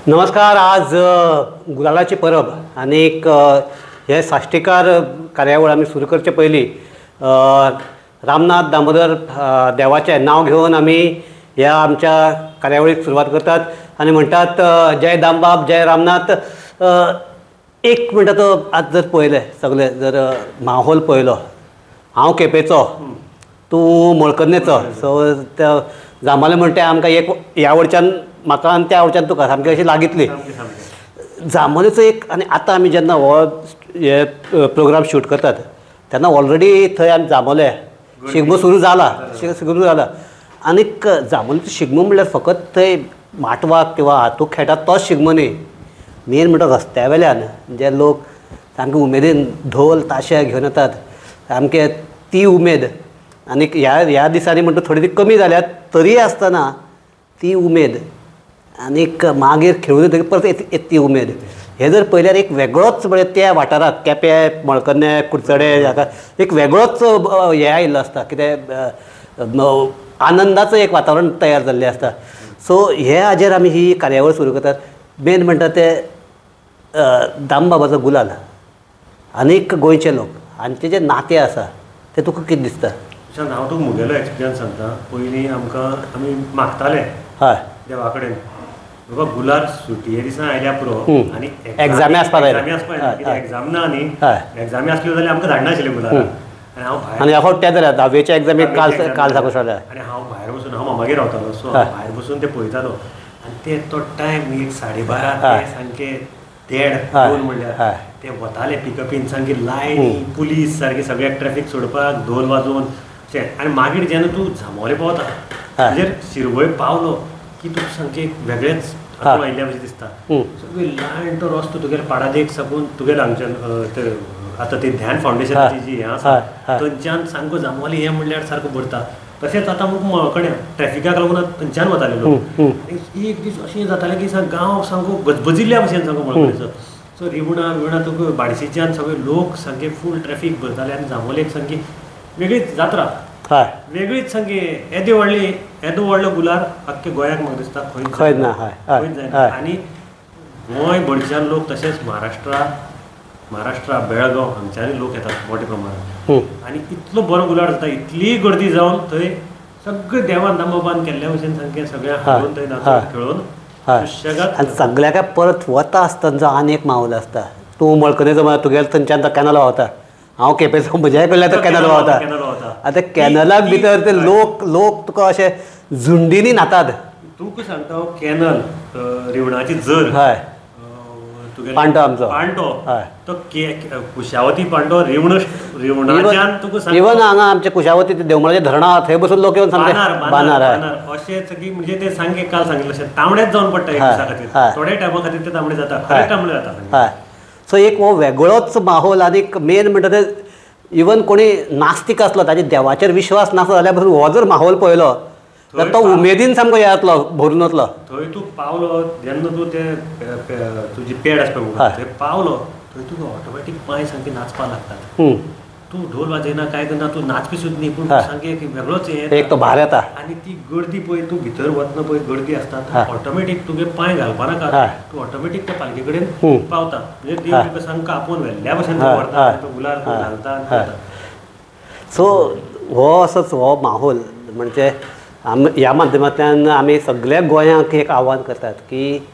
नमस्कार. आज गुलालाची परब आनीक हे साश्टीकार कार्यावळ आमी सुरू करचे पयलीं रामनाथ दामोदर देवाचें नांव घेवन आमी ह्या आमच्या कार्यावळीक सुरवात करतात आनी म्हणटात जय दामबाब, जय रामनाथ. एक म्हणटा तो आज जर पळयलें सगळें जर माहोल पळयलो, हांव केपेचो, तूं मळकर्णेचो, सो त्या जांबावले म्हणटा आमकां एक ह्या वडच्यान म्हाका आनी त्या वडच्यान तुका, सामकी अशी लागीतली जांबावलेचो एक. आनी आतां आमी जेन्ना हो हे प्रोग्राम शूट करतात तेन्ना ऑलरेडी थंय आमी जांबावले शिगमो सुरू जाला, सुरू जाला. आनीक जांबावलेचो शिगमो म्हणल्यार फकत थंय माटवाक किंवा हातूक खेळटात तोच शिगमो न्ही, मेन म्हणटा रस्त्या वेल्यान जे लोक सामके उमेदीन ढोल ताशे घेवन येतात, सामके ती उमेद. आनीक ह्या ह्या दिसांनी म्हणटा थोडी ती कमी जाल्या, तरी आसतना ती उमेद आनीक मागीर खेळून येतकीर परत येता ती उमेद. हे जर पळयल्यार एक वेगळोच म्हळ्यार त्या वाठाराक केपें, मळकर्णे, कुडचडे हाका एक वेगळोच हें आयिल्लो आसता, कितें आनंदाचो एक वातावरण तयार जाल्लें आसता. सो हे हाजेर आमी ही कार्यावळ सुरू करतात. मेन म्हणटा ते दामबाबाचो गुलाल आनीक गोंयचे लोक हांचे जे नातें आसा तें तुका कितें दिसता? हांव तुका म्हगेलो एक्सपिरियन्स सांगता. पयलीं आमकां आमी मागताले हय देवा कडेन, बाबा गुलाल सुटये दिसा आयल्या पुरो आनी एग्जामी आसपा जाय, कित्याक एग्जाम ना न्ही, एग्जामी आसल्यो जाल्यार आमकां धाडनाशिल्ले गुलाल. आनी हांव भायर, आनी ह्या फावट जाल्यार धावेच्या एग्जामी काल काल साकून जाल्या. आनी हांव भायर बसून, हांव मामागेर रावतालो, सो हांव भायर बसून ते पळयतालो. आनी ते तो टायम एक 12:30 ते सामके 1:30-2 म्हणल्यार ते वताले पिकअपीन, सामकी लायनी पुलीस सारके सगळ्याक ट्रॅफिक सोडपाक ढोल वाजोवन. आनी मागीर जेन्ना तूं जांबावले पावता म्हणजे शिरवय पावलो की तुका सामकें वेगळेंच हातूंत आयिल्ल्या भशेन दिसता. सगळी लायन तो रस्तो तुगेले पाडादेक साकून तुगेले हांगच्यान आतां ती ध्यान फावंडेशनाची जी हें आसा थंयच्यान सामको जांबावले हें म्हणल्यार सारको भरता. तशेंच आतां मळकर्णे ट्रॅफिकाक लागून थंयच्यान वताले लोक. आनी एक दीस अशें जातालें की गांव सामको गजबजिल्ल्या भशेन सामको मळकर्णेचो. सो रिवणा बिवणा तुका बाडशीच्यान सगळे लोक सामके फूल ट्रॅफीक भरताले आनी जांबावलेक सामकी वेगळीच जात्रा, वेगळीच सामकी येदी व्हडली, येदो व्हडलो गुलाल आख्खे गोंयाक म्हाका दिसता खंयच ना, खंयच जायना. आनी गोंय भरच्यान लोक तशेंच महाराष्ट्रा बेळगांव हांगच्यानूय लोक येतात मोठ्या प्रमाणात. आनी इतलो बरो गुलाल जाता, इतली गर्दी जावन थंय सगळे देवान दामबाबान केल्ल्या भशेन सामकें सगळें हाडून थंय नाचून खेळोवन सुशेगाद. आनी सगळ्याक परत वता आसतना जो आनी एक माहोल आसता, तूं मळकर्णेचो म्हळ्यार तुगेलो थंयच्यान तो कॅनल व्हांवता, हांव केपेचो म्हज्याय कडल्यान तो कॅनल व्हांवता. आतां कॅनलाक भितर ते लोक लोक तुका अशे झुंडीनी न्हातात. तुका सांगता कॅनल रिवणाची जर हय पांटो आमचो पांटो तो कुशावती पांटो रिवणाच्यान तुका इवन हांगा आमच्या कुशावती देवमळाचें धरणां थंय बसून लोक येवन सामके बांदार अशें सगळी म्हणजे ते सामके काल सांगिल्लें अशें तांबडेच जावन पडटा एक दिसा खातीर, थोड्या टायमा खातीर ते तांबडे जाता, खरें तांबडे जाता. सो एक हो वेगळोच माहोल. आनीक मेन म्हणटा ते इवन कोणी नास्तीक आसलो ताजे देवाचेर विश्वास नासलो जाल्यार पसून हो जर माहोल पळयलो तर तो उमेदीन सामको हे जातलो, भरून वतलो. थंय तूं पावलो जेन्ना तूं ते तुजी पेड आसता पळय थंय पावलो थंय तुका ऑटोमॅटीक पांय सामके नाचपाक लागतात. तूं ढोल वाजयना काय करना, तूं नाचपी सुद्दां न्ही, पूण सामकें एक वेगळोच हें एक तो भार येता. आनी ती गर्दी पळय तूं भितर वतना पळय गर्दी आसता, ऑटोमॅटीक तुगे पांय घालपा नाका, तूं ऑटोमॅटीक त्या पालखे कडेन पावता. म्हणजे देव तुका सामको आपोवन व्हेल्ल्या भशेन व्हरता, गुलाल घालता. सो हो असोच हो माहोल म्हणजे ह्या माध्यमांतल्यान आमी सगळ्या गोंयांक एक आव्हान करतात की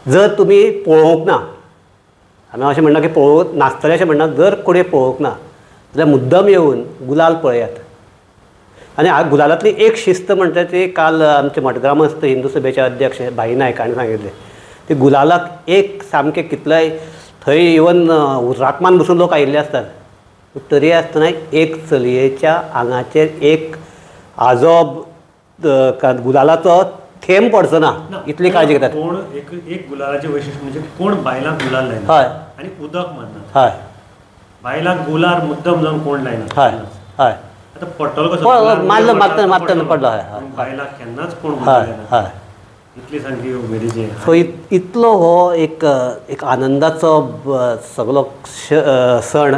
जर तुमी पळोवंक ना, आमी अशें म्हणना की पळोवंक नासतलें अशें म्हणना, जर कोणी पळोवंक ना जाल्यार मुद्दम येवन गुलाल पळयात. आनी गुलालांतली एक शिस्त म्हणटा ती काल आमचे मठग्रामस्थ हिंदू सभेचे अध्यक्ष भाई नायक हांणी सांगिल्लें, ती गुलालाक एक सामकें कितलेय थंय इवन उर्राकमान बसून लोक आयिल्ले आसतात, तरी आसतना एक चलयेच्या आंगाचेर एक आजोब गुलालाचो थेंब पडचो ना इतली काळजी घेतात. कोण एक एक गुलालाचें वैशिश्ट म्हणजे कोण बायलांक गुलाल लायना हय आनी उदक मारना. हय बायलांक गुलाल मुद्दम जावन कोण लायना. हय हय आतां पडटलो कसो मारलो मारतना मारतना पडलो. हय बायलांक केन्नाच कोण गुलाल लायना. हय इतली सामकी उमेदीची. सो इतलो हो एक एक आनंदाचो सगलो सण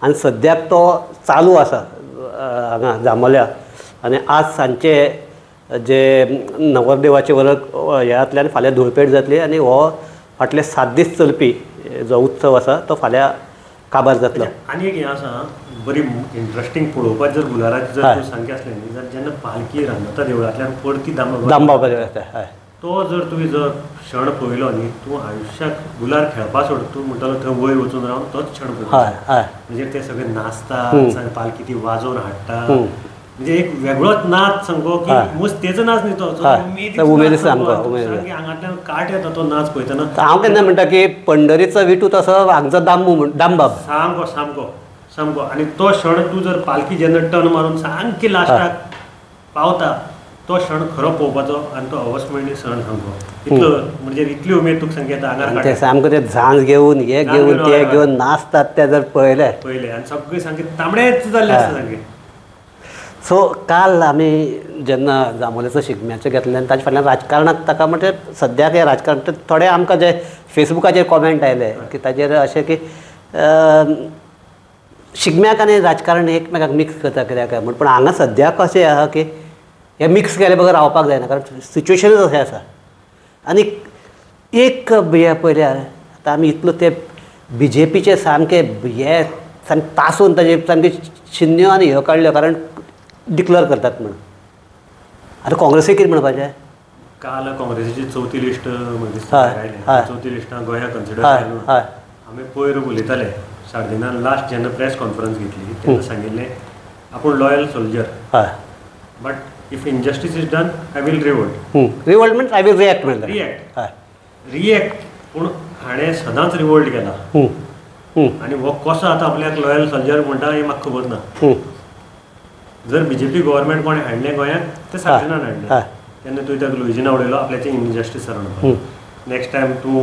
आनी सद्याक तो चालू आसा हांगा जांबावल्या. आनी आज सांजचे जे नवरदेवाचे वर्ग हे जातले आनी फाल्यां धुळपेट जातली आनी हो फाटले 7 दीस चलपी जो उत्सव आसा तो फाल्यां काबार जातलो. आनी एक हें आसा बरी इंट्रस्टींग पळोवपाक जर गुलाराची जर तूं सामकें आसलें न्ही जाल्यार जेन्ना पालखी रांदता देवळांतल्यान परती दामबाबा हय तो जर तुवें जर क्षण पळयलो न्ही तूं आयुश्याक गुलार खेळपा सोड तूं म्हणटालो थंय वयर वचून रावन तोच क्षण पळयलो. म्हणजे ते सगळे नाचता पालखी ती वाजोवन हाडटा म्हणजे एक वेगळोच नाच सामको की मस्तेचो नाच न्ही तो उमेद सामको आंगांतल्यान काट येता तो नाच पळयतना. हांव केन्ना म्हणटा की पंढरीचो विठू तसो हांगचो दामू दामबाब सामको सामको सामको. आनी तो क्षण तूं जर पालखी जेन्ना टर्न मारून सामकी लास्टाक पावता तो क्षण खरो पळोवपाचो आनी तो अवस्मरणीय क्षण सामको इतलो म्हणजे इतली उमेद तुका सामकी येता आंगार. ते सामको ते झांज घेवन हे घेवन ते घेवन नाचतात ते जर पळयले पळयले आनी सगळे सामके तांबडेच जाल्ले आसता सामके. सो काल आमी जेन्ना जांबोलेचो शिगम्याचें घेतलें आनी ताजे फाटल्यान राजकारणाक ताका म्हणजे सद्याक हें राजकारण थोडे आमकां जे फेसबुकाचेर कॉमेंट आयले की ताजेर अशें की शिगम्याक आनी राजकारण एकमेकाक मिक्स करता कित्याक काय म्हूण. पूण हांगा सद्याक अशें आसा की हें मिक्स केले बगर रावपाक जायना कारण सिच्युएशनूच अशें आसा. आनी एक हें पळयल्यार आतां आमी इतलो ते बीजेपीचे सामके हे सामके तासून ताजे सामके शिन्यो आनी ह्यो काडल्यो कारण डिक्लेअर करतात म्हणून. आतां काँग्रेसीक कितें म्हणपाचें? काल काँग्रेसीची चवथी लिस्ट चवथी लिस्टां गोंया कन्सिडर केली. आमी पयर उलयताले सार्दिनान लास्ट जेन्ना प्रेस कॉन्फरन्स घेतली तेन्ना सांगिल्लें आपूण loyal soldier but if injustice is done I will revolt. Revolt means I will react म्हणटा. रिएक्ट रिएक्ट पूण हाणें सदांच रिवोल्ट केला आनी हो कसो आतां आपल्याक लॉयल सोल्जर म्हणटा हें म्हाका खबर ना. जर बीजेपी गव्हर्मेंट कोणें हाडलें गोंयांत तें सार्दिनान हाडलें तेन्ना तुवें ताका लुइजिना उडयलो आपल्याचें इनजस्टीस जालें म्हणपाक. नेक्स्ट टायम तूं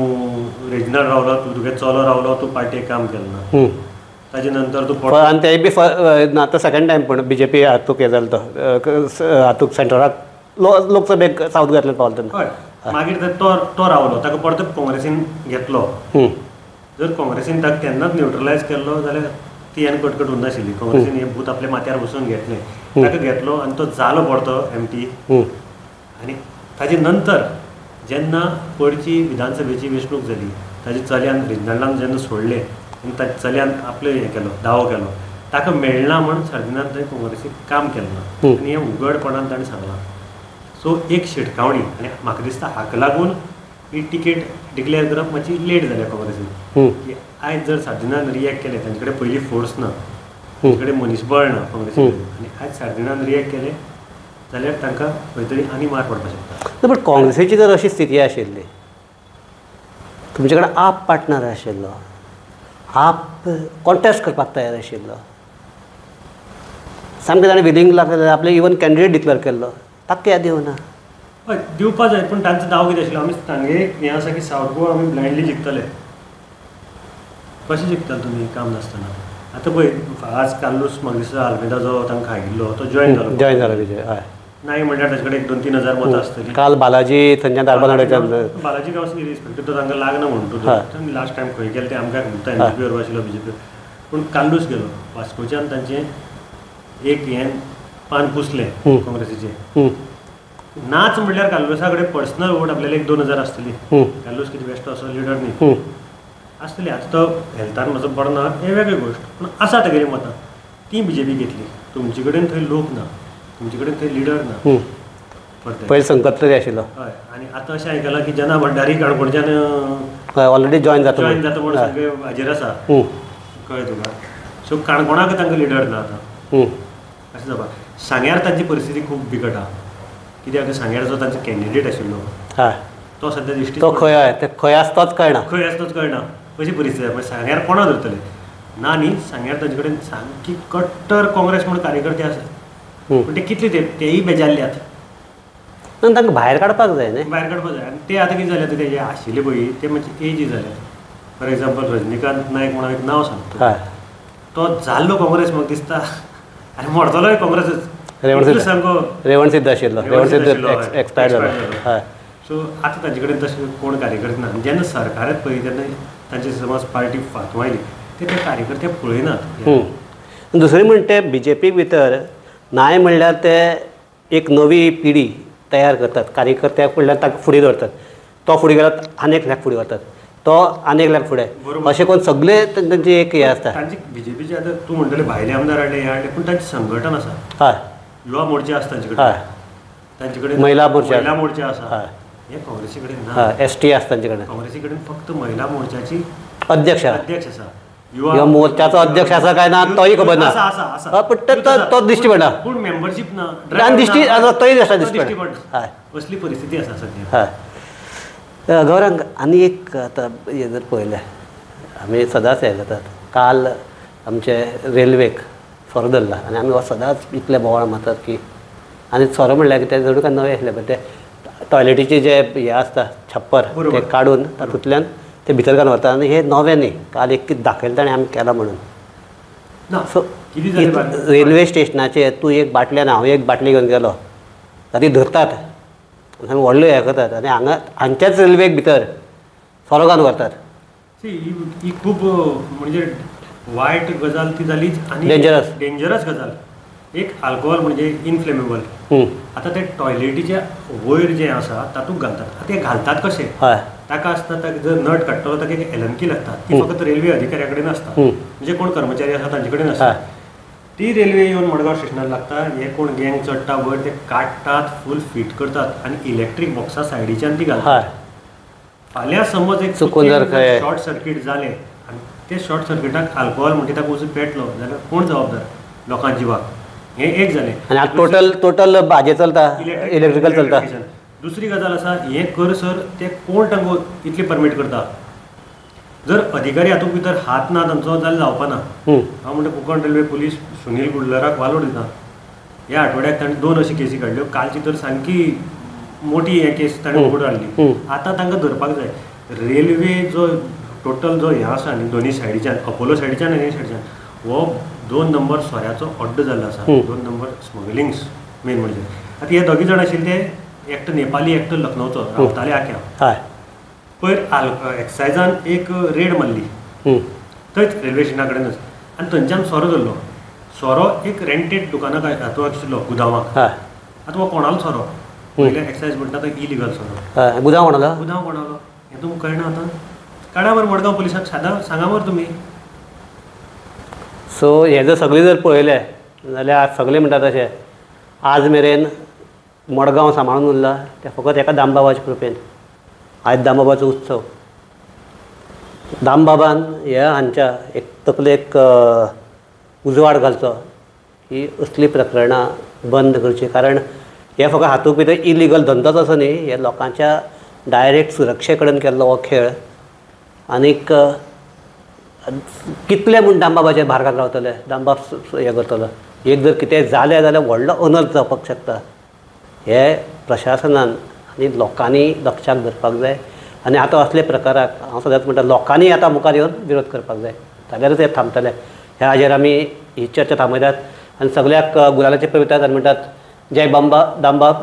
रेजिनाल्ड रावलो तूं तुगे चलो रावलो तूं पार्टीक काम केलें ना ताजे नंतर तूं आनी तेय बी आतां सेकंड टायम पूण बीजेपी हातूंत हें जालें तो हातूंत सेंट्रलाक लोकसभेक सावथ गोंयांतल्यान पावलो तेन्ना. हय मागीर तो तो रावलो ताका परतो काँग्रेसीन घेतलो. जर काँग्रेसीन ताका तेन्नाच न्युट्रलायज केल्लो जाल्यार ती आनी कटकट उरनाशिल्ली. काँग्रेसीन हें भूत आपल्या माथ्यार बसून घेतलें ताका घेतलो आनी तो जालो परतो एमपी. आनी ताजे नंतर जेन्ना पणजी विधानसभेची वेंचणूक जाली ताजे चल्यान रिजनाल्डान जेन्ना सोडलें आनी ताच्या चल्यान आपलें हें केलो दावो केलो ताका मेळना म्हूण सार्दिनान थंय काँग्रेसीक काम केलें ना आनी हें उगडपणान ताणें सांगलां. सो एक शिटकावणी आनी म्हाका दिसता हाका लागून ही टिकेट डिक्लेअर करप मातशी लेट जाल्या काँग्रेसीन की आयज जर सार्दिनान रिएक्ट केलें तांचे कडेन पयलीं फोर्स ना तांचे कडेन मनीसबळ ना काँग्रेसी कडेन आनी आयज सार्दिनान रिएक्ट केलें जाल्यार तांकां खंय तरी आनी मार पडपाक शकता. बट काँग्रेसीची जर अशी स्थिती आशिल्ली तुमचे कडेन आप पार्टनर आशिल्लो आप कॉन्टेस्ट करपाक तयार आशिल्लो सामकें ताणें विलींग लागलें आपलें इवन कॅन्डिडेट डिक्लेअर केल्लो ताका कित्याक दिवना? हय दिवपा जाय पूण तांचो दाव कितें आशिल्लो आमी तांगे हें आसा की सावथ गोवा आमी ब्लायंडली जिखतले. कशें जिखतले तुमी काम नासतना? आतां पळय आज कार्लूस म्हाका दिसता आल्मेदा जो तांकां खागिल्लो तो जॉयन जालो जॉयन जालो विजय हय नाही म्हणल्यार ताचे कडेन 1-2-3 हजार मतां आसतलीं. काल बालाजी थंयच्यान दारबान बालाजी गांवस इरिस्पेक्टीव तो तांकां लागना म्हणटा तो लास्ट टायम खंय गेले ते आमकां म्हणटा एनडीपी आशिल्लो बीजेपी पूण कार्लूस गेलो वास्कोच्यान तांचें एक हें पान पुसलें काँग्रेसीचें. नाच म्हणल्यार कार्लूसा कडेन पर्सनल वोट आपल्याला 1-2 हजार आसतली. कार्लूस कितें बेश्टो असो लिडर न्ही आसतली. आतां तो हेल्थान म्हजो बरो ना हें वेगळी गोश्ट पूण आसा तेगेली मतां ती बीजेपी घेतली. तुमचे कडेन थंय लोक ना तुमचे कडेन थंय लिडर ना पयलीं संकल्प तरी आशिल्लो. हय आनी आतां अशें आयकलां की जना भंडारी काणकोणच्यान ऑलरेडी जॉयन जाता जॉयन जाता म्हूण सगळे हाजेर आसा कळ्ळें तुका. सो काणकोणाक तांकां लिडर ना आतां अशें जावपाक. सांग्यार तांची परिस्थिती खूब बिकट आसा कित्याक सांग्यार जो तांचो कॅन्डिडेट आशिल्लो तो सद्या दिश्टी तो खंय खंय आसा तोच कळना खंय आसा तोच कळना अशी परिस्थिती आसा. सांग्यार कोणा धरतले ना न्ही सांग्यार तांचे कडेन सामकी कट्टर काँग्रेस म्हूण कार्यकर्ते आसात पूण ते कितले तेय बेजारल्यात तांकां भायर काडपाक जाय न्ही भायर काडपाक जाय. आनी ते आतां कितें जालें ते जे आशिल्ले पळय ते मातशे एजी जाल्यात. फॉर एग्जाम्पल रजनीकांत नायक म्हणून एक नांव सांगता तो जाल्लो काँग्रेस म्हाका दिसता आनी मरतलोय काँग्रेसच. सामको रेवण सिद्ध आशिल्लो रेवण सिद्ध एक्सपायर जालो. सो आतां तांचे कडेन तशें कोण कार्यकर्ते ना. जेन्ना सरकारात पळय तेन्ना तांची समज पार्टी फातवायली ते ते कार्यकर्ते पळयनात. दुसरें म्हणटा ते बीजेपी भितर नाय म्हणल्यार ते एक नवी पिढी तयार करतात कार्यकर्त्याक फुडल्यान ताका फुडें दवरतात तो फुडें गेलो आनी एकल्याक फुडें व्हरतात. तो आनी एकल्याक फुडें, अशें करून सगळे तांची एक हें आसता. तांची बीजेपीचे आतां तूं म्हणटले भायले आमदार हाडले हे हाडले, पूण तांचें संघटन आसा. हय, युवा मोर्चा आसा तांचे कडेन, तांचे कडेन महिला मोर्चा, मोर्चा आसा. हे काँग्रेसी कडेन ना. एस टी आसा तांचे कडेन. काँग्रेसी कडेन फक्त महिला मोर्चाची अध्यक्ष आसा. युवा मोर्चाचो अध्यक्ष आसा काय ना तोय खबर ना, पूण तो दिश्टी पडना, पूण मेंबरशीप ना, दिश्टी तोय दिश्टी पडना. असली परिस्थिती आसा सध्या. हय गौरांग, आनी एक आतां हें जर पळयलें आमी सदांच हें जातात. काल आमचे रेल्वेक सोरो धरला आनी आमी हो सदांच इतले बोवाळ मारतात की, आनी सोरो म्हणल्यार कितें जणू काय नवें आसलें, पण ते टॉयलेटीचे जे हें आसता छप्पर ते काडून तातूंतल्यान ते भितर घालून व्हरतात. आनी हे नवें न्ही, काल एक कितें दाखयलें ताणें आमी केलां म्हणून. सो रेल्वे स्टेशनाचेर तूं एक बाटल्यान हांव एक बाटली घेवन गेलो, ती धरतात आनी व्हडलो हें करतात आनी हांगा हांच्याच रेल्वेक भितर सोरो घालून व्हरतात. ही खूब म्हणजे वायट गजाल ती जालीच आनी डेंजरस, डेंजरस गजाल. एक आल्कोहोल म्हणजे इनफ्लेमेबल. आतां ते टॉयलेटीच्या वयर जें आसा तातूंत घालतात. आतां ते घालतात कशें, ताका आसता ताका जर नट काडटलो ताका एक एलनकी लागता, ती फकत रेल्वे अधिकाऱ्या कडेन आसता, म्हणजे कोण कर्मचारी आसा तांचे कडेन आसता. ती रेल्वे येवन मडगांव स्टेशनार लागता, हे कोण गँग चडटा वयर ते काडटात, फूल फिट करतात आनी इलेक्ट्रीक बॉक्सा सायडीच्यान ती घालतात. फाल्यां समज एक शॉर्ट सर्कीट जालें आनी ते शॉर्ट सर्किटाक आल्कोहोल म्हणजे ताका उजो पेटलो जाल्यार कोण जबाबदार लोकांच्या जिवाक? हें एक जालें. आनी टोटल टोटल भाजे चलता, इलेक्ट्रिकल चलता. दुसरी गजाल आसा, हें कर सर ते कोण तांकां इतले परमीट करता? जर अधिकारी हातूंत भितर हात ना तांचो जाल्यार जावपा ना. हांव म्हणटा कोंकण रेल्वे पुलीस सुनील गुडलराक वालोर दिता. ह्या आठवड्याक ताणें 2 अशी केसी काडल्यो, कालची तर सामकी मोठी हे केस ताणें उगड हाडली. आतां तांकां धरपाक जाय. रेल्वे जो टोटल जो हें आसा न्ही दोनी सायडीच्यान, अपोलो सायडीच्यान आनी हे सायडीच्यान, हो 2 नंबर सोऱ्याचो अड्डो जाल्लो आसा, 2 नंबर स्मगलिंग्स मेन म्हणजे. आतां हे दोगी जाण आशिल्ले ते एकटो नेपाली एकटो लखनौचो, रावताले आख्या. पयर एक्सायजान एक रेड मारली थंयच रेल्वे स्टेशना कडेनच आनी थंयच्यान सोरो धरलो. सोरो एक रेंटेड दुकानाक हातूंत आशिल्लो, गुदांवाक. आतां हो कोणालो सोरो? पयलें एक्सायज म्हणटा तो इलिगल सोरो. गुदांव कोणालो? गुदांव कोणालो हें तुमकां कळना आतां? काडा मरे मडगांव पुलिसाक, सादा सांगा मरे तुमी. सो हें जर सगळें जर पळयलें जाल्यार आज सगळें म्हणटा तशें आज मेरेन मडगांव सांबाळून उरला तें फकत एका दामबाबाच्या कृपेन. आयज दामबाबाचो उत्सव. दामबाबान ह्या हांच्या एक तकलेक उजवाड घालचो की असलीं प्रकरणां बंद करचीं, कारण हे फकत हातूंत भितर इलिगल धंदोच असो न्ही, हे लोकांच्या डायरेक्ट सुरक्षे कडेन केल्लो हो खेळ. आनीक कितले म्हूण दामबाबाचेर भार घालत रावतले, दामबाब हें करतलो. एक जर कितें जालें जाल्यार व्हडलो अनर्थ जावपाक शकता. हे प्रशासनान आनी लोकांनी लक्षाक धरपाक जाय. आनी आतां असले प्रकाराक हांव सदांच म्हणटा लोकांनी आतां मुखार येवन विरोध करपाक जाय, जाल्यारच हें थांबतलें. ह्या हाजेर आमी ही चर्चा थांबयतात आनी सगळ्याक गुलालाचे पवितात आनी म्हणटात जय बांबा दामबाब,